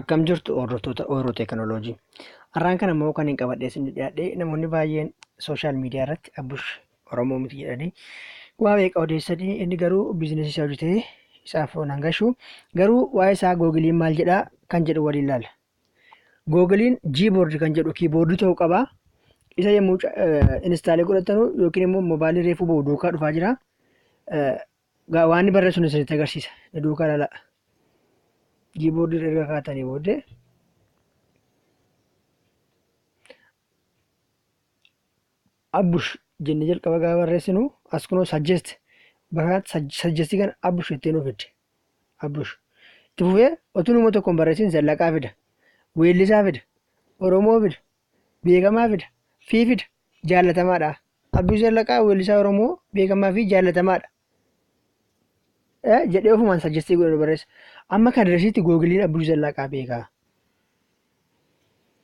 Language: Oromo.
Akkam jirtu hordoftoota Ooroo Teekinooloojii. Har'aan kana immoo kan hin qabadhee isin dhiyaadhe namoonni baay'een sooshaal miidiyaa irratti Abbush Oromoo miti jedhanii waa meeqa odeessanii inni garuu biizinasii isaa hojjetee isaaf hin hangashu. Garuu waa'ee isaa googiliin maal jedhaa kan jedhu waliin ilaalla. Googiliin Gboard kan jedhu kiiboordii ta'uu qaba. Isa yommuu instaalee godhatanu yookiin immoo mobaayilii reefuu ba'u duukaa dhufaa jira. Waan inni barreessu isinitti agarsiisa. Duukaa ilaalaa. Gboard irra erga kaatanii booddee Abbush jennee jalqaba gaafa barreessinu as kunoo suggest bakka kanatti suggest kana Abbush jettee nuuf fidde. Abbush. Itti fufee otuu nama tokko hin barreessin Zallaqaa fida. Weellisaa fida. Oromoo fida. Beekamaa fida. Fi fida. Jaallatamaadha. Abbush Zallaqaa weellisaa Oromoo beekamaa fi jaallatamaadha. Jedhee ofumaan suggest godhe nu barreessa. Amma kan risiitti googiliin Abbush Zallaqaa beekaa.